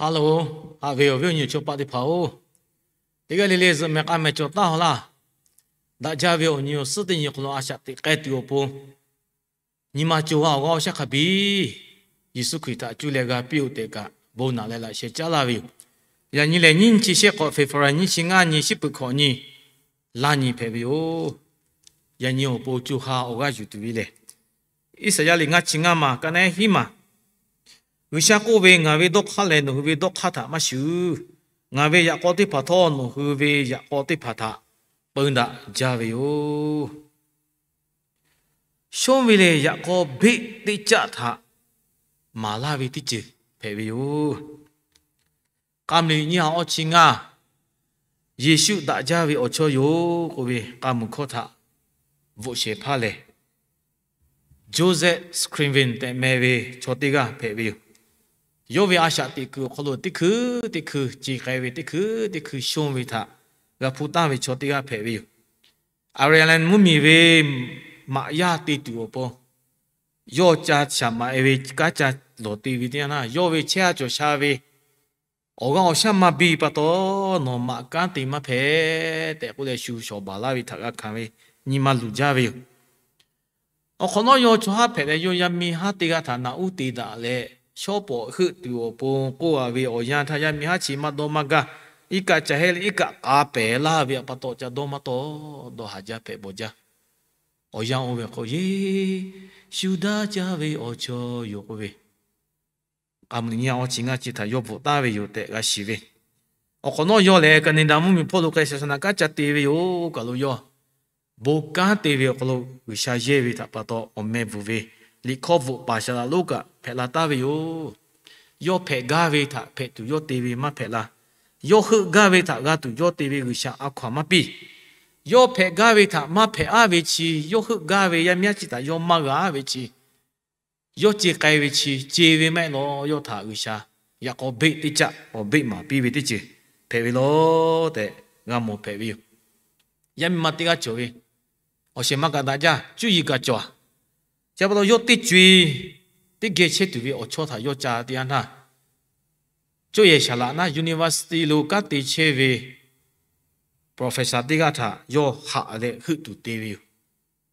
Hello, haꞈ ve awˬ viˉ awˬ nyi awˬ chaw paˆ teˇ hpaˍ-oˬ, teˇ g'aˇ le le zuhꞈ mehˍ k'a mehˍ cawˬ taˉ-aw laˇ. Daꞈ jaˇ ve awˬ nyi awˬ suhˉ teˇ nyi hk'aw lo a shaꞈ teꞈ k'ai tuˬ awˬ pon, nyi ma co ha awˬ g'aˇ awˬ shaˉ hk'a biˇ Yeˍsuˆ Hkriꞈ htaꞈ cuˇ leh g'a piˇ-oˆ tehꞈ kaꞈ, bon naꞈ leh laꞈ sheh caˉ laˇ ve yoˬ. Yaꞈ nyi lehˬ, nyiˇ nyi chi shehˆ k'awꞈ February nyiˇ chi ngaˇ nyi shiˉ peuˬ hkawꞈ nyi laˇ nyi hpehꞈ ve yoˬ. Yaꞈ nyi awˬ pon co ha awˬ g'aˇ yuˬ tuˬ ve lehˬ, Iˉsaˍyaˆ liꞈ ngaˇ chi ngaˇ maˬ ka naˉ hiˉ maˬ, G'uiˬsha k'oˆ ve, Ngaˬ ve dawˇ hk'aˇ leh nawˬ hui ve dawˇ hk'aˇ htaꞈ maˇ shuˍ. Ngaˬ ve yaꞈ k'aw teˇ hpaˍ htawˇ nawˬ hui ve yaꞈ k'aw teˇ hpaˍ htaꞈ peu daꞈ jaˇ ve yoˬ. Shonˇ ve lehˬ, yaꞈ k'aw beˆ teˇ caˆ htaꞈ maˍ laˇ ve teˇ ceuˬ hpehꞈ ve yoˬ. K'a meuꞈ nyiˇ ha awˇ chi ngaˇ, Yeˍsuˆ daꞈ jaˇ ve awˬ chawˇ yoˬ k'oˆ ve k'a meuꞈ hkawˇ htaꞈ bvuhꞈ shehˍ hpaˇ lehˬ, Joseph Scriven tehꞈ meh ve chaw teˇ g'aˇ hpehꞈ ve yoˬ. Yawˇ ve a shaꞈ teꞈ kuiˬ awˬ hk'aw lo teˇ hkui teˇ hkui ce k'ai ve, teˇ hkui teˇ hkui shonˇ ve htaꞈ g'a hpuˇ taˍ ve chaw teˇ g'aˇ hpehꞈ ve yoˬ. Ireland mvuhˇmiˬ ve maꞈ yaˇ te tuˬ awˬ pon, yawˇ ca shaˍ maꞈ e ve kanˉ ca lawˬ te ve teˇ yanˇ htaˇ, yawˇ ve chehˇ a cawˬ sha ve awˬ g'aˇ awˬ shaˉ maˇ biˇ pa taw, nawˬ maꞈ kanˉ te maˇ hpehꞈ tehꞈ k'oˆ leh, shu shawˍ baˬ laˇ ve htaꞈ g'a hkanˍ ve nyi ma luˬ jaˇ ve yoˬ. Awˬ hk'awꞈ nawˉ yawˇ chaw haˉ hpehꞈ leh, yawˇ yaˇ miˇ haˉ teˇ g'aˇ htaꞈ naꞈ uˉ te daꞈ leh, shawˉ pawˍ heuˆ tuˬ awˬ pon k'oˆ a ve awˬ yanˇ htaˇ, yaˇ miˇ haˉ chi maˇ dawˇ maˇ gaˇ. Iˉ kaˆ ca heˆ leh iˉ kaˆ k'a pehˍ laˇ ve pa taw, ca dawˇ maˇ tawˆ, dawˇ haˍ jaˇ hpehꞈ bawˬ jaˇ. Awˬ yanˇ oˇ ve hk'aw, Yeˍsuˆ daꞈ jaˇ ve awˬ chawˇ yoˬ k'oˆ ve, k'a meuꞈ nyiˇ ha awˇ chi ngaˇ chi htaꞈ yawˇ bvuhꞈ taˍ ve yoˬ tehꞈ g'a shiˍ ve. Awˬ hk'awꞈ nawˉ yawˇ lehˬ, Canada mvuhˇmiˬ hpawˇ lo k'ai shaˍ shaˍ naꞈ kanˉ ca te ve yoˬ. Kaˬ lo yawˇ bon kanˉ te ve awˬ hk'aw lo G'uiˬsha yehˇ ve htaꞈ pa taw, awˬ meh bvuhˬ ve liꞈ hkawˇ bvuhꞈ paˍ shaˍ laꞈ lonˉ kaꞈ hpehꞈ la taˍ ve yoˬ. Yawˇ hpehꞈ gaˇ ve htaꞈ hpehꞈ tuˬ yawˇ te ve maˇ hpehꞈ la. Yawˇ heuˆ gaˇ ve htaꞈ g'a tuˬ yawˇ te ve G'uiˬsha a hkaw-anˬ maˇ piˇ. Yawˇ hpehꞈ gaˇ ve htaꞈ maˇ hpehꞈ aˉ ve chi, yawˇ heuˆ gaˇ ve yaˇ miˇ haˉ chi htaꞈ yawˇ maˇ g'a ve chi, yawˇ ce k'ai ve chi, ce ve maˇ heˆ law, yawˇ htaꞈ G'uiˬsha yaꞈ k'aw beˆ teˇ caˆ awˬ beˆ maˍ piˇ ve teˇ ceuˬ hpehꞈ ve law tehꞈ g'a mawˬ hpehꞈ ve yoˬ. Yaˇ miˇ ma teˇ g'aˇ cawˬ ve, awˬ shehˍ ma kaꞈ daꞈ jaˇ, cuˇ yiˍ kaꞈ cawˬ. Chi pa taw yawˇ teˇ co-e teˇ geh chehˇ tuˬ ve awˬ chawˇ htaꞈ yawˇ ca teˇ yanˇ htaˇ, cuˇ yehˬ shaˍ laꞈ naˉ university lo kanˉ te chehˇ ve professor teˇ g'aˇ htaꞈ yawˇ haꞈ leh heuˆ tuˬ te ve yoˬ.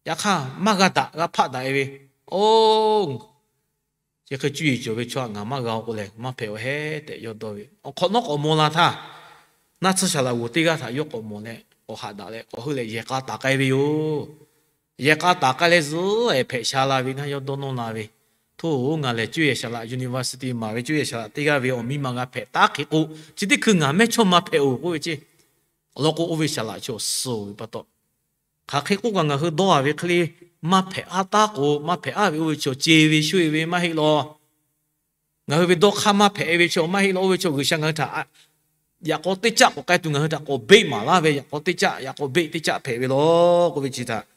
Yaꞈ hk'aˇ, maˇ g'a daꞈ, g'a hpaˆ daꞈ e ve, Oˬ, chi hk'e cuˇ yiˍ cawˬ ve chaw htaꞈ ngaˬ maˇ g'a-o k'o lehˬ, maˇ hpehꞈ-o hehˉ tehꞈ yawˇ dawˇ ve. Awˬ hk'awꞈ nawˉ k'awꞈ maw la htaˇ, naˆ tsuhˇ shaˍ laꞈ g'oˍ teˇ g'aˇ htaꞈ yawˇ k'awꞈ mawˬ leh, k'awꞈ haꞈ daꞈ leh k'awꞈ heuˆ leh yehˬ k'a taˍ k'ai ve yoˬ. Yehˬ k'a taˍ k'ai leh zuhˉ ehˍ hpehꞈ sha la ve naˇ yawˇ dawˇ nawˇ la ve, Hto-oˬ, ngaˬ lehˬ cuˇ yehˬ shaˍ laꞈ university maˍ ve cuˇ yehˬ shaˍ laꞈ teˇ g'aˇ ve awˬ miˇ ma g'a hpehꞈ taˉ hk'e k'o, chi teˇ hkui ngaˬ mehˇchawˇma hpehꞈ-oˬ k'oˆ ve ceˇ. Awˬ lawn k'o, oˇ ve shaˍ laꞈ chi awˬ suhˍ-oˬ ve pa taw, hk'aˬ hk'e k'oˆ kaꞈ ngaˬ hui dawˇ a ve hk'e le, maˇ hpehꞈ aˉ taˉ k'o, maˇ hpehꞈ aˉ ve oˇ ve chaw ce ve sho-e ve maˇ heˆ law. Ngaˬ hui ve dawˇ hk'aˇ maˇ hpehꞈ e ve chaw maˇ heˆ law, oˇ ve chaw G'uiˬsha ngaˬ hui htaꞈ yaꞈ k'aw teˇ caˆ k'awꞈ k'ai tuˬ ngaˬ hui htaꞈ k'awꞈ beˆ maˍ laˇ ve, yaꞈ k'aw teˇ caˆ, yaꞈ k'aw beˆ teˇ caˆ hpehꞈ ve law k'oˆ ve chi htaꞈ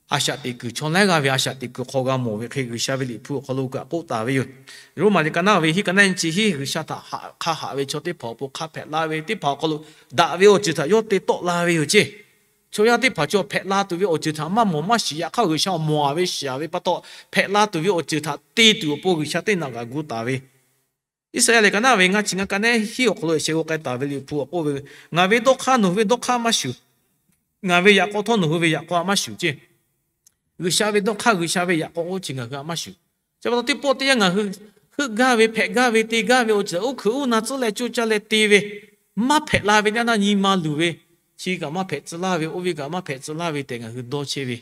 a shaꞈ teꞈ kuiˬ chaw laiˉ g'aˇ ve a shaꞈ teꞈ kuiˬ hk'aw g'a mawˬ ve hk'e, G'uiˬsha ve liꞈ hpu awˬ hk'aw lo kaꞈ k'oˆ taˍ ve yoˬ. Roˉmaꞈ liꞈ ka naˉ ve hiˉ ka naˉ nyi chi hiˉ, G'uiˬsha htaꞈ haꞈ hk'a haꞈ ve chaw teˇ hpaˍ awˬ pon hk'a hpehꞈ la ve teˇ hpaˍ awˬ hk'aw lo daꞈ ve awˬ ceuˬ htaꞈ yawˇ te tawˆ la ve yoˬ ceˇ. Chaw yaˇ teˇ hpaˍ chaw hpehꞈ la tuˬ ve awˬ ceuˬ htaꞈ maˇ mawˬ maˇ shiˍ, yaꞈ hk'aˇ G'uiˬsha awˬ mawˬ a ve shiˍ a ve pa taw, hpehꞈ la tuˬ ve awˬ ceuˬ htaꞈ te tuˬ awˬ pon G'uiˬsha teˇ naꞈ g'aꞈ gu taˍ ve Iˉsaˍyaˆ liꞈ ka naˉ ve ngaˇ chi ngaˇ ka naˉ hiˉ awˬ hk'aw lo shehˍ g'aw k'ai taˍ ve liꞈ hpu awˬ k'oˆ ve, Ngaˬ ve dawˇ hk'aˇ nawˬ hui ve dawˇ hk'aˇ maˇ shuˍ. Ngaˬ ve yaꞈ k'aw htawˇ nawˬ hui ve yaꞈ k'aw htaꞈ maˇ shuˍ ceˇ. G'uiˬsha ve dawˇ hk'aˇ, G'uiˬsha ve yaꞈ k'aw k'oˆ chi ngaˬ hui htaꞈ maˇ shuˍ. Chi pa taw teˇ pawˆ teˇ yanˇ ngaˬ hui heuˆ gaˇ ve, hpehꞈ gaˇ ve, te gaˇ ve awˬ ceuˬ uˉ hkuiꞈ uˉ na tcuhˉ leh coˇ caˇ leh te ve, maˇ hpehꞈ la ve teˇ yanˇ nyi ma luˬ ve, chi kaꞈ maˇ hpehꞈ tcuh laˇ ve, oˇ ve kaꞈ maˇ hpehꞈ tcuh laˇ ve tehꞈ ngaˬ hui dawˇ chehˇ ve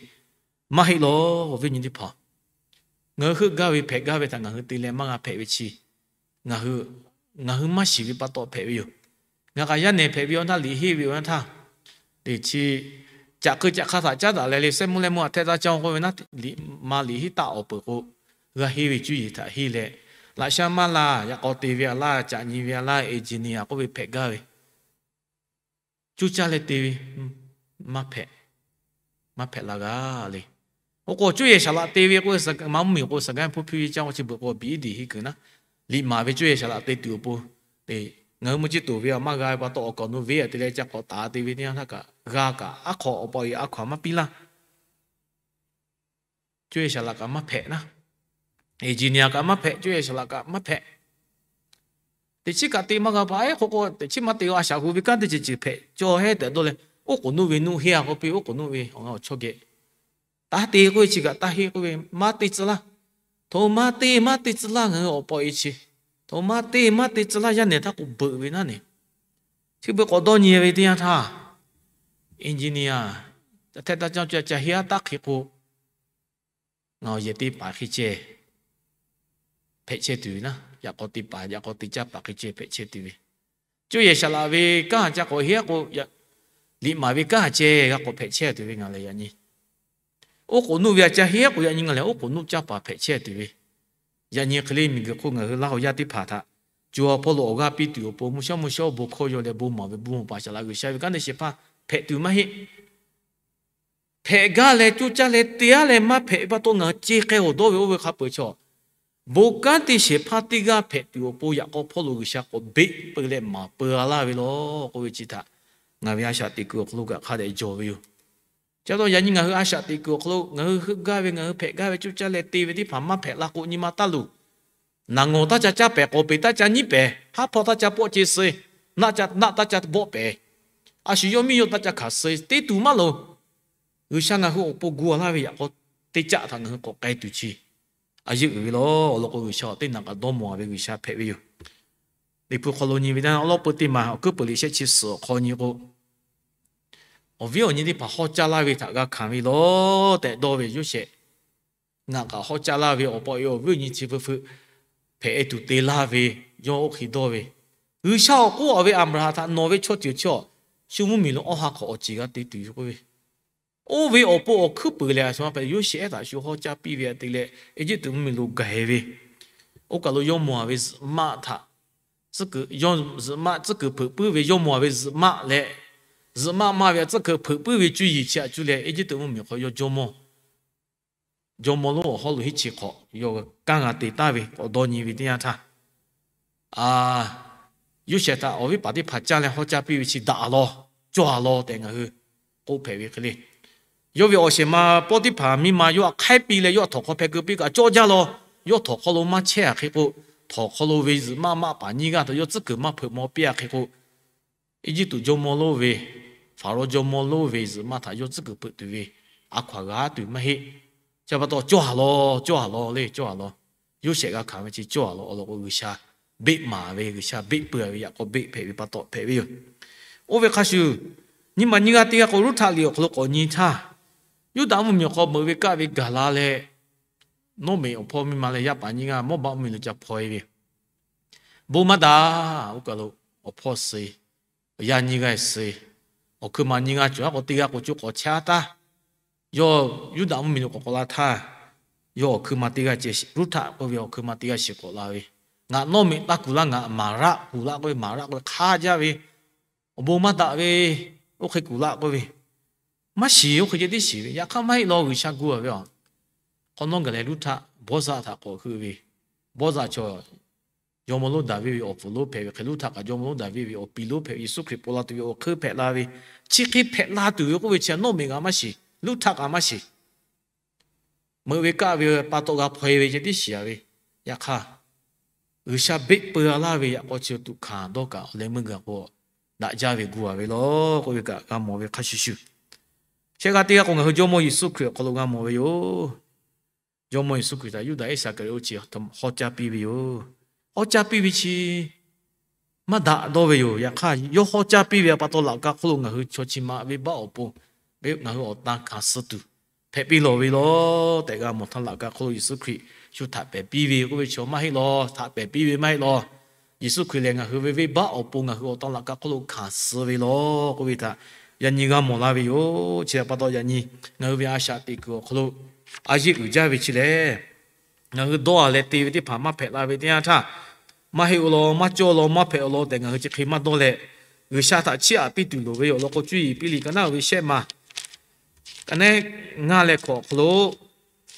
maˇ heˆ law. Awˬ viˉ nyi teˇ hpaˍ, ngaˬ hui heuˆ gaˇ ve, hpehꞈ gaˇ ve htaꞈ ngaˬ hui te leh maˇ g'a hpehꞈ ve chi, ngaˬ hui maˇ shiˍ ve pa taw hpehꞈ ve yoˬ. Ngaˬ kaꞈ yaˇ nehˬ hpehꞈ ve awˬ htaˇ, liꞈ henˇ ve awˬ yanˇ htaˇ, teꞈ chi caꞈ keu caꞈ hk'a htaꞈ caˉ daꞈ leh le, sehˉ mvuhˇ lehˇ mvuhˇ aꞈ htehˇ taˇ caˇ k'oˆ ve naˉ, liꞈ ma liꞈ henˇ taˆ awˬ peuˬ k'o, g'a henˇ ve cuˇ yiˍ htaꞈ henˇ leh, laꞈ sha maˇ la, yaꞈ k'aw te ve a laˇ, caꞈ nyi ve a laˇ, engineer k'oˆ ve hpehꞈ gaˇ ve, coˇ caˇ leh te ve, maˇ hpehꞈ, maˇ hpehꞈ la g'a le. Oˇ k'o cuˇ yehˬ shaˍ laꞈ te ve k'o, maˇ mvuhˇmiˬ k'o, saˍ gaˇ hpuˇ hpiˇ ve caˇ k'o chi beuꞈ k'o biˇ iˉ diˬ henˇ kuiˬ naˉ, liꞈ maˍ ve cuˇ yehˬ shaˍ laꞈ te tuˬ awˬ pon, ngaˬ hui mvuhˇ ciˇ toˍ ve a maˇ g'a ve pa taw awˬ kaˍ awˬ nu venˇ a te leh ca k'awꞈ taˍ te ve teˇ yanˇ htaˇ kaꞈ g'a kaꞈ aˉ hk'aw awˬ pa e a hkaw aˬ maˇ piˇ laˇ. Cuˇ yehˬ shaˍ laꞈ kaꞈ maˇ hpehꞈ naˉ, engineer kaꞈ maˇ hpehꞈ, cuˇ yehˬ shaˍ laꞈ kaꞈ maˇ hpehꞈ. Teꞈ chiˉ kaꞈ te maˇ g'a pa ehˉ k'o k'o, teꞈ chiˉ maˇ te, a shaꞈ hu ve kanˉ teˇ ceuˬ ceuˬ hpehꞈ cawˇ hehˉ tehꞈ dawˇ leh, oˉ k'oˍ nuˆ ve nuˆ henˇ a k'oˆ piˇ, oˉ k'oˍ nuˆ ve awˬ chawˇ geh taˇ te k'oˆ ve chi kaꞈ taˇ henˇ k'oˆ ve maˇ te tcuh laˇ. Htoꞈ ma te maˇ te tcuh laˇ ngaˬ hui awˬ pa e chi, htoꞈ ma te maˇ te tcuh laˇ yaˇ nehˬ htaˇ k'o beuꞈ ve naˉ ne. Chi beuꞈ k'awꞈ dawˇ nyi ve teˇ yanˇ htaˇ, engineer ca htehˇ taˇ caˇ ca henˇ aˉ taˇ hk'e k'o, ngaˬ awˬ yehˬ teˇ paˍ hk'e ceh hpehꞈ chehˇ tuˬ ve naˉ, yaꞈ k'aw teˇ paˍ yaꞈ k'aw teˇ caˇ paˍ hk'e ceh hpehꞈ chehˇ tuˬ ve, cuˇ yehˬ shaˍ laꞈ ve kanˉ ca k'awꞈ henˇ aˉ k'o, liꞈ maˍ ve kanˉ a ceh g'a k'awꞈ hpehꞈ chehˇ tuˬ ve ngaˬ lehˬ yaꞈ nyi. Oˉ k'oˍ nuˆ ve a ca henˇ aˉ k'o yaꞈ nyi ngaˬ lehˬ oˉ k'oˍ nuˆ caˇ paˍ hpehꞈ chehˇ tuˬ ve, yaꞈ nyi hk'e le miˬguiˬ hk'oˆ ngaˬ hui Laˇ huˍ yaˇ teˇ hpaˍ htaꞈ co ha hpawˇ lo awˬ g'aˇ piˇ tuˬ awˬ pon mvuhˇ shawˉ mvuhˇ shawˉ bon hkawˇ yaw leh bon maˍ ve bon maˍ paˍ shaˍ laꞈ G'uiˬsha ve kanˉ te shehˍ hpaˇ hpehꞈ tuˬ maˇ heˆ. Hpehꞈ gaˇ leh coˇ caˇ leh te aˉ leh maˇ hpehꞈ ve pa taw ngaˬ hui ce k'ai awˬ dawˇ ve oˇ ve hk'a peuˬ chaw, bon kanˉ te shehˍ hpaˇ teˇ g'aˇ hpehꞈ tuˬ awˬ pon yaꞈ k'aw hpawˇ lo G'uiˬsha k'awꞈ beˆ peu leh maˍ peu a laˇ ve law k'oˆ ve chi htaꞈ ngaˬ ve a shaꞈ teꞈ kuiˬ awˬ hk'aw lo kaꞈ hk'a dehꞈ jawˬ ve yoˬ. Chi pa taw yaꞈ nyi ngaˬ hui a shaꞈ teꞈ kuiˬ awˬ hk'aw lo ngaˬ hui heuˆ gaˇ ve, ngaˬ hui hpehꞈ gaˇ ve, coˇ caˇ leh te ve teˇ hpaˍ maˇ hpehꞈ la k'o nyi ma taˇ luˬ. Naˍ ngawˬ taˇ ca caˇ pehˍ, k'awˍ peˍ taˇ ca nyiˉ pehˍ, haˉ hpawˇ taˇ ca pawˆ ce suh, naˆ taˇ ca bawˆ pehˍ, a shu yawˇ miˇ yawˇ taˇ ca hkanˍ suh, teˇ tuˬ maˇ loˍ. G'uiˬsha ngaˬ hui awˬ pon gu a laˇ ve yaꞈ k'aw teˇ caˆ htaꞈ ngaˬ hui k'awꞈ k'ai tuˬ chi a yeˇ uiˍ ve law. Awˬ lawn k'o G'uiˬsha awˬ teˇ naꞈ kaꞈ dawˇ mawˬ a ve G'uiˬsha hpehꞈ ve yoˬ. Liꞈ hpu hk'aw lo nyi ve teˇ yanˇ awˉ lawˉ peu teˇ maˬ awˬ hkuiˉ peuˬ liꞈ shehˆ chi suhˍ awˬ hk'aw nyi k'o, awˬ viˉ awˬ nyi teˇ hpaˍ hawˉ caˇ laˇ ve htaꞈ g'a hkanˍ ve law tehꞈ dawˇ ve Yoˇsehꞈ, ngaˬ kaꞈ hawˉ caˇ laˇ ve awˬ pa e awˬ viˉ awˬ nyi chi feu feu hpehꞈ e tuˬ te laˇ ve, yawˇ oˇ hk'e dawˇ ve, G'uiˬsha awˬ k'oˆ a ve Aˍbraˍhanˍ htaꞈ nawˬ ve chaw ceuˬ chi a shu mvuhˇmiˬ lo awˇ ha hk'awꞈ awˬ ceˬ g'a te tuˬ yoˬ k'oˆ ve, oˇ ve awˬ pon awˬ hkuiˉ peuˬ lehˬ a shu a pehꞈ Yoˇsehꞈ htaꞈ shu hawˉ caˇ piˇ ve a te leh Eˇjiˇtuꞈ mvuhˇmiˬ lo gaˬ e ve, oˇ kaˬ lo yawˇ mawˬ a ve zuhꞈ maˆ htaꞈ tcuhˉ kuiˬ, yawˇ zuhꞈ maˆ tcuhˉ kuiˬ hpeuꞈ puiˉ ve, yawˇ mawˬ a ve zuhꞈ maˆ leh zuhꞈ maˆ maˇ ve a tcuhˉ kuiˬ hpeuꞈ puiˉ ve cuˇ yiˍ chi a cuˇ leh Eˇjiˇtuꞈ mvuhˇmiˬ hk'aw yawˇ jawˇmawˇ, jawˇmawˇ lonˉ awˬ hawˉ lo hiˉ chi hk'awꞈ yawˇ kanˉ g'a te taˍ ve k'awꞈ dawˇ nyi ve teˇ yanˇ htaˇ, a, Yoˇsehꞈ htaꞈ awˬ viˉ paˍ teˇ hpaˍ caˇ leh hawˉ caˇ piˇ ve chi daꞈ a law, cawˇ a law tehꞈ ngaˬ hui k'oˆ hpehꞈ ve hk'e le. Yawˇ ve awˬ shehˍ ma Pawˇtiˇhpaˍ miˇ ma yawˇ htaꞈ hk'aiˉ piˇ leh yawˇ htaꞈ htawnˍ hk'aw hpeh keu piˇ kaꞈ cawˇ jaˇ law. Yawˇ htawnˍ hk'aw lo maˇ chehˇ a hk'e k'o, htawnˍ hk'aw lo ve zuhꞈ maˆ maˆ paˍ nyiˇ g'aˇ htaꞈ yawˇ tcuhˉ kuiˬ maˇ hpeuꞈ maw piˇ a hk'e k'o, Eˇjiˇtuꞈ jawˇmawˇ lonˉ ve, Faˍrawˇ jawˇmawˇ lonˉ ve zuhꞈ maˆ htaꞈ yawˇ tcuhˉ kuiˬ hpeuꞈ tuˬ ve a hkaw aˬ g'a tuˬ maˇ heˆ. Chi pa taw cawˇ a law, cawˇ a law le, cawˇ a law. Yoˇsehꞈ g'a hkanˍ ve chi cawˇ a law. Awˬ lawn k'o G'uiˬsha beˆ maˍ ve, G'uiˬsha beˆ peu a ve yaꞈ k'aw beˆ hpehꞈ ve pa taw hpehꞈ ve yoˬ. Oˇ ve hk'a shuˍ, nyiˇ maˬ nyiˇ g'aˇ teˇ g'aˇ k'o Ruˇhtaˆ liꞈ awˬ hk'aw lo k'awꞈ nyi htaˇ, Yuˇdaꞈ mvuhˇmiˬ awˬ hk'aw meuꞈ ve kaˆ ve gaˬ la leh, Nawˉmeꞈ awˬ hpawˇ miˇ ma leh yaˇ paˍ nyiˇ g'aˇ Mawˇbaˆ mvuhˇmiˬ lo ca hpaw e ve, bon maˇ daꞈ. Oˇ kaˬ lo awˬ hpawˇ suh, yaˇ nyiˇ g'aˇ suh, awˬ hkui ma nyiˇ g'aˇ cawˬ haˉ k'o teˇ g'aˇ k'o coˇ k'awꞈ chehˇ taˍ. Yawˇ Yuˇdaꞈ mvuhˇmiˬ lo k'awꞈ k'awꞈ la htaˇ, yawˇ awˬ hkui ma teˇ g'aˇ ceh, Ruˇhtaˆ k'oˆ ve awˬ hkui ma teˇ g'aˇ shiˍ k'awꞈ la ve, Ngaˬ Nawˉmeꞈ taˇ kuˬ laˇ, ngaˬ Maˍraˆ kuˬ laˇ k'oˆ ve, Maˍraˆ k'oˆ ve hk'aˇ jaˇ ve, awˬ bon maˇ daꞈ ve, oˇ hk'e kuˬ laˇ k'oˆ ve, maˇ shiˍ, oˇ hk'e ceh tiˉ shiˍ ve. Yaꞈ hk'aˇ maˇ heˆ law, G'uiˬsha gu a ve a. Hk'awꞈ nawˉ gaˬ leh Ruˇhtaˆ Bawˇzaˆ htaꞈ k'awꞈ heuˆ ve, Bawˇzaˆ chaw Jawˇmawˇ lonˉ Daˍviˆ ve awˬ pfuhˍ lonˉ hpehꞈ ve hk'e, Ruˇhtaˆ kaꞈ Jawˇmawˇ lonˉ Daˍviˆ ve awˬ piˍ lonˉ hpehꞈ ve, Yeˍsuˆ Hkriꞈ ponˬ la tuˬ ve awˬ hk'eunˇ hpehꞈ la ve, chi hk'e hpehꞈ la tuˬ ve k'oˆ ve chi Nawˉmeꞈ kaꞈ maˇ shiˍ, Ruˇhtaˆ kaꞈ maˇ shiˍ. Meuꞈ ve kaˆ ve pa taw g'a hpaw e ve ceh tiˉ shiˍ a ve, yaꞈ hk'aˇ G'uiˬsha beˆ peu a laˇ ve yaꞈ k'aw chi tuꞈ hkanˍ dawˇ kaꞈ awˬ leh meuˇ gaˬ k'o, daꞈ jaˇ ve gu a ve law k'oˆ ve kaꞈ g'a mawˬ ve hk'a shuˍ shuˍ, shehˆ g'aˇ teˇ g'aˇ k'o ngaˬ hui Jawˇmawˇ Yeˍsuˆ Hkriꞈ awˬ hk'aw lo g'a mawˬ ve yoˬ. Jawˇmawˇ Yeˍsuˆ Hkriꞈ htaꞈ Yuˇdaꞈ Iˉsaˍkaˍriˍoˆ chi hawˉ caˇ piˇ ve yoˬ. Hawˉ caˇ piˇ ve chi maˇ daꞈ dawˇ ve yoˬ. Yaꞈ hk'aˇ yawˇ hawˉ caˇ piˇ ve pa taw laꞈ ka hk'oˆ lo ngaˬ hui chaw chi ma venˇbaˆ awˬ pon, ngaˬ hui awˬ tan hkanˍ suh tuˬ hpehꞈ piˇ lawˬ ve law tehꞈ g'a mawˬ htaˇ, laꞈ ka hk'oˆ lo Yeˍsuˆ Hkriꞈ shu htaꞈ pehˬ piˇ ve k'oˆ ve chaw maˇ heˆ law, htaꞈ pehˬ piˇ ve maˇ heˆ law. Yeˍsuˆ Hkriꞈ lehˬ ngaˬ hui ve venˇbaˆ awˬ pon ngaˬ hui awˬ tan laꞈ ka hk'oˆ lo hkanˍ suh ve law k'oˆ ve htaꞈ yaꞈ nyi g'a mawˬ la ve yoˬ. Chi htaꞈ pa taw yaꞈ nyi ngaˬ hui ve a shaꞈ teꞈ kuiˬ awˬ hk'aw lo a yeˆ uiˍ jaˇ ve chi lehˬ, ngaˬ hui dawˇ a leh te ve teˇ hpaˍ maˇ hpehꞈ la ve teˇ yanˇ htaˇ, maˇ heˆ law, maˇ cawˇ law, maˇ hpehꞈ law tehꞈ ngaˬ hui chi hk'e maˇ dawˇ leh, G'uiˬsha htaꞈ chiˇ aꞈ piˇ tuˬ loˍ ve yoˬ. Awˬ lawn k'o Cuˇ yiˍ piˇ liꞈ ka naˉ ve shehˆ ma, ka naˉ ngaˇ leh hkawꞈ awˬ hk'aw lo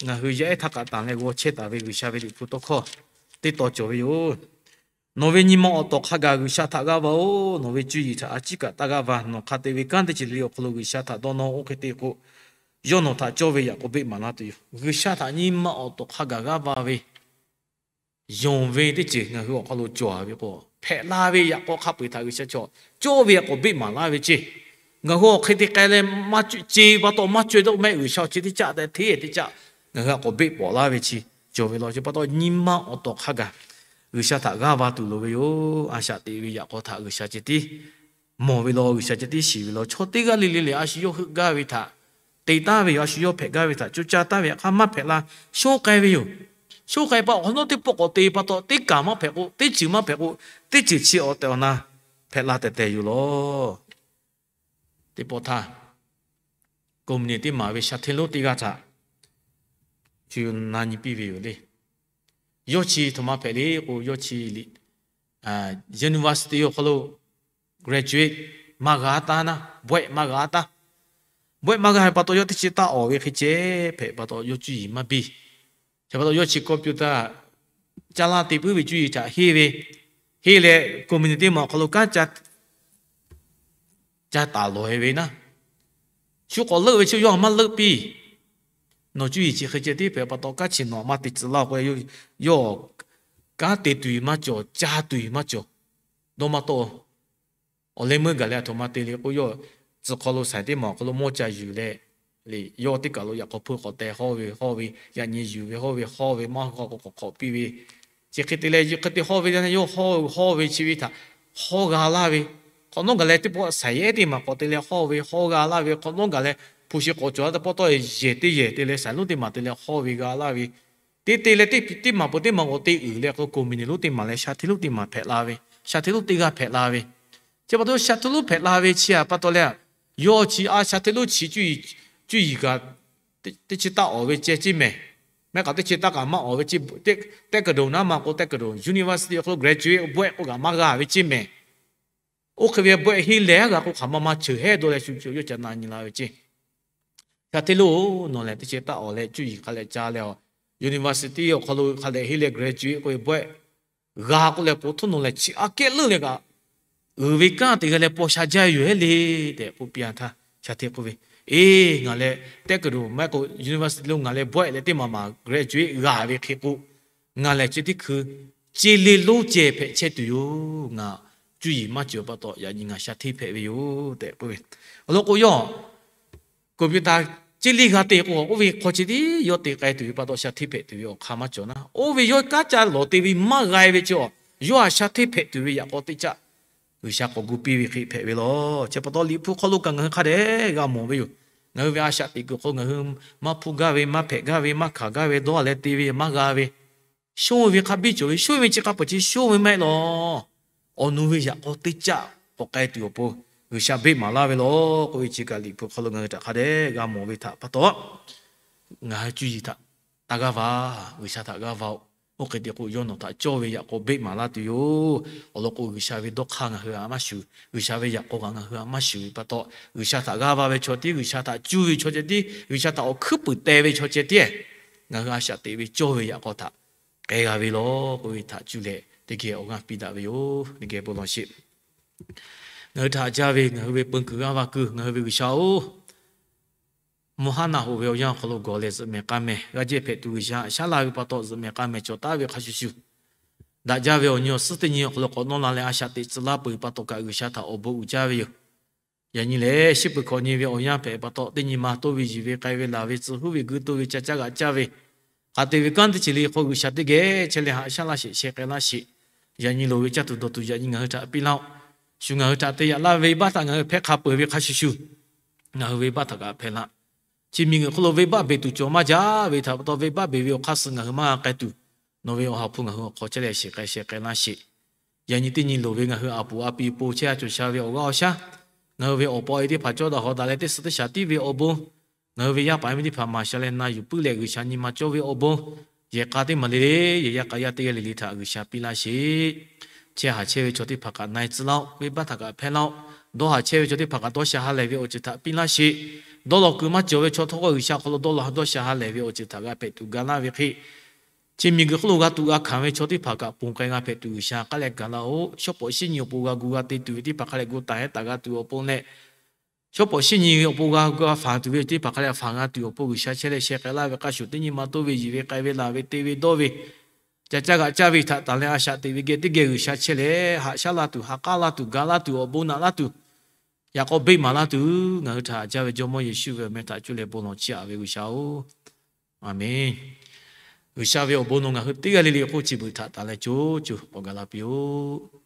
ngaˬ hui yaˇ ehˉ htaˇ kaꞈ tanˬ leh g'aw chehˇ taˍ ve G'uiˬsha ve liꞈ hpu tawˇ hkawˇ teˇ taw cawˬ ve yoˬ. Nawˬ ve nyi ma awˬ tawˍ hk'a gaˬ G'uiˬsha htaꞈ g'aˇ va-oˬ. Nawˬ ve cuˇ yiˍ htaꞈ a ciˉ kaꞈ taˇ g'aˇ va. Nawˬ hk'a te ve kanˉ teˇ ceuˬ le le awˬ hk'aw lo G'uiˬsha htaꞈ dawˇ nawˇ. Oˇ hk'e te k'o, yawˇ nawˬ htaꞈ cawˇ ve yaꞈ k'aw beˆ maˍ laˇ tuˬ yoˬ. G'uiˬsha htaꞈ nyi ma awˬ tawˍ hk'a gaˬ g'aˇ va ve yonˍ ve teˇ ceuˬ ngaˬ hui awˬ hk'aw lo cawˬ ve k'o, hpehꞈ la ve yaꞈ k'aw hk'a peu-eˬ htaꞈ G'uiˬsha chaw cawˇ ve k'awꞈ beˆ maˍ laˇ ve ceˇ. Ngaˬ hui awˬ hk'e te k'ai leh maˇ ce ve pa taw maˇ ce dawˇ mehˆ G'uiˬsha awˬ chi teˇ caˆ tehꞈ hteˇ teˇ caˆ ngaˬ hui htaꞈ k'awꞈ beˆ pawˍ laˇ ve chi cawˬ ve law. Chi pa taw nyi ma awˬ tawˍ hk'a gaˬ G'uiˬsha htaꞈ g'aˇ va tuˬ loˍ ve yoˬ. A shaꞈ teꞈ ve yaꞈ k'aw htaꞈ G'uiˬsha ceh tiˉ mawˬ ve law, G'uiˬsha ceh tiˉ shiˍ ve law. Chaw teˇ g'aˇ le le lehˬ, a shu yawˇ heuˆ gaˇ ve htaꞈ te taˍ ve yoˬ. A shu yawˇ hpehꞈ gaˇ ve htaꞈ co caˇ taˍ ve htaꞈ hk'a maˇ hpehꞈ la, shonˉ k'ai ve yoˬ. Shonˉ k'ai pa awˬ hk'awꞈ nawˉ teˇ pawˆ k'awꞈ te pa taw, teˇ kaˬ maˇ hpehꞈ k'o, teˇ ceuˬ maˇ hpehꞈ k'o, teˇ ceuˬ chi awˬ tehˬ awˬ na hpehꞈ la tehˬ tehˬ yoˬ law. Teˇ pawˆ htaˇ, company teˇ maˬ ve sha hteˇ lonˉ teˇ g'aˇ htaꞈ shu na nyi piˇ ve yoˬ le. Yawˇ chi htoꞈ ma hpehꞈ le k'o, yawˇ chi university awˬ hk'aw lo graduate maˇ g'a taˇ naˇ, bawehˆ maˇ g'a taˇ. Bawehˆ maˇ g'a ve pa taw, yawˇ teˇ chi taˇ awˍ ve hk'e ceh hpehꞈ pa taw, yawˇ cuˇ yiˍ maˇ biˇ. Chi pa taw, yawˇ chi computer caˇ laˇ te puiˉ ve cuˇ yiˍ htaꞈ henˇ ve, henˇ leh company teˇ maˬ awˬ hk'aw lo kanˉ ca taˍ lawˬ e ve naˇ, shu k'awꞈ leuˆ ve chi yawˇ maˇ leuˆ piˇ. Nawˬ cuˇ yiˍ chi hk'e ceh tiˉ hpehꞈ pa taw, kanˉ chi nawˬ maˇ te tcuh laˇ k'o, yawˇ kanˉ te tuˬ yiˍ maˇ cawˬ, caˇ tuˬ yiˍ maˇ cawˬ. Dawˇ maˇ tawˆ. Awˬ leh meuˇ gaˬ leh a htoꞈ ma te le k'o, yawˇ tcuh hk'aw lo saiˍ teˇ maˬ awˬ hk'aw lo mawˇ ca yuˬ leh, yawˇ teˇ kaˬ lo yaꞈ k'aw hpeuˇ k'awꞈ teh hawˇ ve hawˇ ve, yaꞈ nyi yuˬ ve hawˇ ve hawˇ ve, maˇ hawˇ k'o k'awꞈ hk'awꞈ piˇ ve. Chi hk'e te leh, hk'e te hawˇ ve leh, yawˇ hawˇ hawˇ ve chi ve htaꞈ hawˇ g'a laˇ ve, hk'awꞈ nawˉ gaˬ leh teˇ pawˆ saiˍ yehˉ teˇ maˬ k'awꞈ te leh hawˇ ve hawˇ g'a laˇ ve, hk'awꞈ nawˉ gaˬ leh hpu shi k'awꞈ cawˬ laˇ teˇ pawˆ tawˇ yehˬ teˇ yehˬ te leh saiˍ lonˉ teˇ maˬ te leh hawˇ ve g'a laˇ ve, te te leh teˇ maˬ peuˬ teˇ maˬ k'awꞈ te uiˍ leh k'o, company lonˉ teˇ maˬ leh sha hteˇ lonˉ teˇ maˬ hpehꞈ la ve, sha hteˇ lonˉ teˇ g'aˇ hpehꞈ la ve. Chi pa taw sha hteˇ lonˉ hpehꞈ la ve chi a pa taw leh, yawˇ chi a sha hteˇ lonˉ chi cuˇ yiˍ kaꞈ teˇ chi taˇ awˍ ve ceh ceˇ mehˍ. Mehˆ kaꞈ teˇ chi taˇ kaꞈ maˇ awˍ ve ceˇ. Tehˆ kuiˬ dawˬ naˉ ma k'o, tehˆ kuiˬ dawˬ university awˬ hk'aw lo graduate bawehˆ k'oˆ kaꞈ maˇ g'a ve ceˇ mehˍ. Oˇ hk'e ve bawehˆ henˇ lehˬ g'a k'o, hk'aˬ ma ma cheuˬ hehˉ dawˇ leh shu yawˇ ca na nyi la ve ceˇ. Sha hteˇ lonˉ nawˬ lehˬ teˇ chi taˇ awˍ leh cuˇ yiˍ hk'a leh ca leh a, university awˬ hk'aw lo hk'a dehꞈ henˇ leh graduate k'oˆ ve bawehˆ g'a k'oˆ leh, po htoˇ nawˬ lehˬ chi aꞈ kehˉ leuˆ leh kaꞈ, uiˍ ve kanˉ te g'a leh paw sha jaˇ yoˬ hehˉ le tehꞈ k'oˆ piˇ a htaˇ, sha hteˇ k'oˆ ve, Eˬ, ngaˬ lehˬ tehˆ kuiˬ dawˬ maˇ k'o, university lo ngaˬ leh bawehˆ leh teˇ maˬ maˬ graduate g'a ve hk'e k'o, ngaˬ lehˬ chi teˇ hkui ceˇ le lonˉ ceh hpehꞈ chehˇ tuˬ yoˬ. Ngaˬ cuˇ yiˍ maˇ cawˬ pa taw, yaꞈ nyi ngaˬ sha hteˇ hpehꞈ ve yoˬ tehꞈ k'oˆ ve. Awˬ lawn k'o, yawˇ computer ceˇ le g'a te k'o, oˇ ve hk'aw chi tiˉ yawˇ te k'ai tuˬ ve pa taw, sha hteˇ hpehꞈ tuˬ ve awˬ hk'aˇ maˇ cawˬ naˉ. Oˇ ve yawˇ kanˉ ca lawˬ te ve maˇ g'a ve chi a, yawˇ a sha hteˇ hpehꞈ tuˬ ve yaꞈ k'aw teˇ caˆ G'uiˬsha k'awꞈ gu piˇ ve hk'e hpehꞈ ve law. Chi pa taw, Liꞈ hpu hk'aw lo kaꞈ ngaˬ hui hk'a dehꞈ g'a mawˬ ve yoˬ. Ngaˬ hui ve a shaꞈ teꞈ kuiˬ hk'aw lo ngaˬ hui maˇ hpuˇ gaˇ ve, maˇ hpehꞈ gaˇ ve, maˇ hkanˍ gaˇ ve, dawˇ leh te ve maˇ g'a ve, shonˇ ve hk'a biˇ cawˬ ve, shonˇ ve chi hk'a peuˬ chi shonˇ ve maˇ heˆ law. Awˬ nu ve yaꞈ k'aw teˇ caˆ k'awꞈ k'ai tuˬ awˬ pon G'uiˬsha beˆ maˍ laˇ ve law k'oˆ ve chi kaꞈ, Liꞈ hpu hk'aw lo ngaˬ hui htaꞈ hk'a dehꞈ g'a mawˬ ve htaꞈ pa taw, ngaˬ hui cuˇ yiˍ htaꞈ taˇ g'aˇ va. G'uiˬsha htaꞈ g'aˇ va-oˬ. Oˇ hk'e te k'o, yawˇ nawˬ htaꞈ cawˇ ve yaꞈ k'aw beˆ maˍ laˇ tuˬ yoˬ. Awˬ lawn k'o, G'uiˬsha ve dawˇ hk'aˇ ngaˬ hui htaꞈ maˇ shuˍ, G'uiˬsha ve yaꞈ k'aw kaꞈ ngaˬ hui htaꞈ maˇ shuˍ ve pa taw, G'uiˬsha htaꞈ g'aˇ va ve chaw tiˉ, G'uiˬsha htaꞈ cuˇ ve chaw ceh tiˉ, G'uiˬsha htaꞈ awˬ hkuiˉ puiˍ teh ve chaw ceh tiˉ, ngaˬ hui a shaꞈ teꞈ ve cawˇ ve yaꞈ k'aw htaꞈ k'ai g'a ve law k'oˆ ve htaꞈ cuˇ leh teˇ geh awˬ g'aˇ piˇ daꞈ ve yoˬ. Teˇ geh bon lawˬ sheˍ. Ngaˬ hui htaꞈ jaˇ ve ngaˬ hui ve peun kuiˬ g'aˇ va kuiˬ ngaˬ hui ve G'uiˬsha-oˬ, mvuhˇ haˉ naˆ hoꞈ ve awˬ yanˇ awˬ hk'aw lo gawˬ leh zuhꞈ mehˍ k'ai mehˍ, g'a jehˇ hpehꞈ tuˬ G'uiˬsha haꞈ shaˉ laˇ ve pa taw, zuhꞈ mehˍ k'ai mehˍ cawˬ taˍ ve hk'a shuˍ shuˍ, daꞈ jaˇ ve awˬ nyi awˬ suhˉ teˇ nyi awˬ hk'aw lo k'awꞈ nawˇ la leh a shaꞈ teꞈ tcuh laˇ peuˬ pa taw kaꞈ, G'uiˬsha htaꞈ awˬ bon uiˍ jaˇ ve yoˬ. Yaꞈ nyi lehˬ, shiˉ peuˬ hkawꞈ nyi ve awˬ yanˇ hpehꞈ pa taw, teˇ nyi ma toˇ ve yiˬ ve k'ai ve laˬ ve tcuh huˉ ve guiˇ toˇ ve ca caˇ g'aꞈ caˇ ve, hk'a te ve kanˉ teˇ ceuˬ le hk'aw G'uiˬsha teˇ geh chehˇ leh haꞈ shaˉ laˇ sheˍ, sheh k'ai laˇ sheˍ. Yaꞈ nyi loˍ ve caˇ tuˬ dawˬ tuˬ yaꞈ nyi ngaˬ hui htaꞈ piˇ laˇ-oˆ. Shu ngaˬ hui htaꞈ te yaꞈ laˇ ve venˇbaˆ htaꞈ ngaˬ hui hpehˇ hk'a peuˬ ve hk'a shuˍ shuˍ, ngaˬ hui venˇbaˆ htaꞈ kaꞈ hpehˇ laˇ. Chi miˬguiˬ hk'oˆ lo venˇbaˆ beˬ tuˬ cawˬ maˇ jaˇ ve htaꞈ pa taw, venˇbaˆ beˬ ve awˬ hk'aˇ suh ngaˬ hui maˇ g'a k'ai tuˬ, nawˬ ve awˬ ha hpu ngaˬ hui awˬ hk'aw chehˇ leh shiˍ k'ai sheh k'ai laˇ sheˍ. Yaꞈ nyi teˇ nyi loˍ ve ngaˬ hui a puˍ a pi po chehˇ a cawˬ sha ve awˬ g'aˇ awˬ shaˉ, ngaˬ hui ve awˬ pa awˬ e teˇ hpaˍ cawˇ daꞈ hawˍ daꞈ leh teˇ suhˍ teˇ shaˍ tiˉ ve awˬ bon, ngaˬ hui ve yaˇ paˍ yaˇ miˇ teˇ hpaˍ maˍ sha leh na yuˬ puiˉ leh G'uiˬsha nyi ma cawˇ ve awˬ bon, yehˬ k'a teˇ maˬ le le, yehˬ yaˇ k'a yaˇ teˇ g'aˇ le le htaꞈ G'uiˬsha piˇ laˇ sheˍ. Chehˇ haˍ chehˇ ve chaw teˇ hpaˍ kaꞈ na-e tcuh laˇ-oˆ, venˇbaˆ htaꞈ kaꞈ hpehˇ laˇ-oˆ. Dawˇ haˍ chehˇ ve chaw teˇ hpaˍ kaꞈ dawˇ sha ha lehˬ ve awˬ ceuˬ htaꞈ piˇ laˇ sheˍ. Dawˇ law kuiˬ maˇ cawˬ ve chaw htawˇ k'o, G'uiˬsha hk'aw lo dawˇ law dawˇ sha ha lehˬ ve awˬ ceuˬ htaꞈ g'a hpehꞈ tuˬ ga laˇ ve hk'e, chi miˬguiˬ hk'oˆ lo g'a tuꞈ g'a hkanˍ ve chaw teˇ hpaˍ kaꞈ ponˬ k'ai g'a hpehꞈ tuˬ G'uiˬsha k'aˉ leh gaˬ laˇ-oˆ. Shawˉ pawˍ shinˉ nyi awˬ pon g'a gu g'a te tuˬ ve teˇ hpaˍ hk'a leh gu taˍ hehˉ taˍ g'a tuˬ awˬ pon leh, shawˉ pawˍ shinˉ nyi ve awˬ pon g'a gu g'a fanˬ tuˬ ve teˇ hpaˍ hk'a leh fanˬ g'a tuˬ awˬ pon G'uiˬsha chehˇ leh sheh k'ai laˇ ve hk'a shuˍ, teˇ nyi ma toˇ ve yiˬ ve k'ai ve laˬ ve te ve dawˇ ve ca caˇ g'aꞈ caˇ ve htaꞈ tanˬ leh a shaꞈ teꞈ ve geh teˇ geh G'uiˬsha chehˇ leh, haꞈ shaˉ laˇ tuˬ, ha k'aˉ laˇ tuˬ, ga laˇ tuˬ, awˬ bon naꞈ laˇ tuˬ, yaꞈ k'aw beˆ maˍ laˇ tuˬ, ngaˬ hui htaꞈ haꞈ jaˇ ve Jawˇmawˇ Yeˍsuˆ ve awˬ meh htaꞈ cuˇ leh bon lawˬ chiˇ aꞈ ve G'uiˬsha-oˬ, Aˍmenˇ. G'uiˬsha ve awˬ bon nawˬ ngaˬ hui teˇ g'aˇ le le hk'oˆ chi beuꞈ htaꞈ tanˬ leh co co k'awꞈ gaˬ la piˇ-oˆ.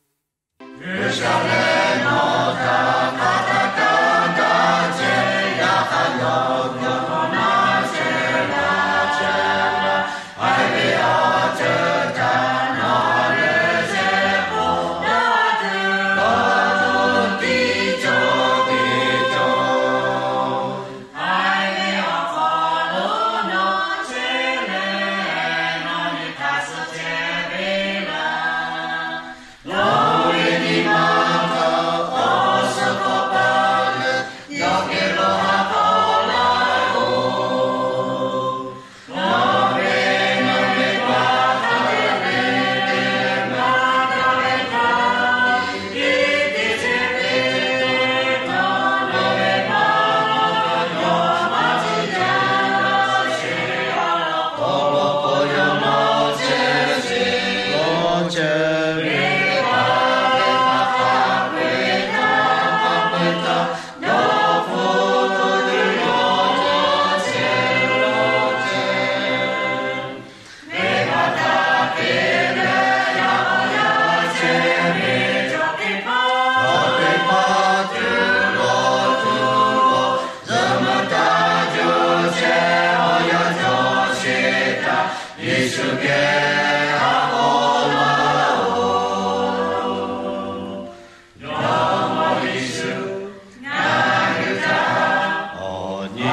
Awˬ nyi,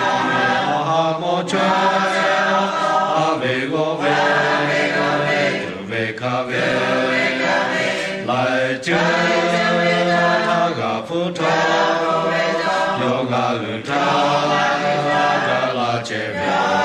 awˬ ha mawˇ chaweh, a ve g'awˇ ve, tuˬ ve hkanˍ ve, laiˬ ceuˬ htaˇ g'a hpuˇ htawˇ, yawˇ g'a g'uiˬ htaˇ g'a laˇ chehˇ ve.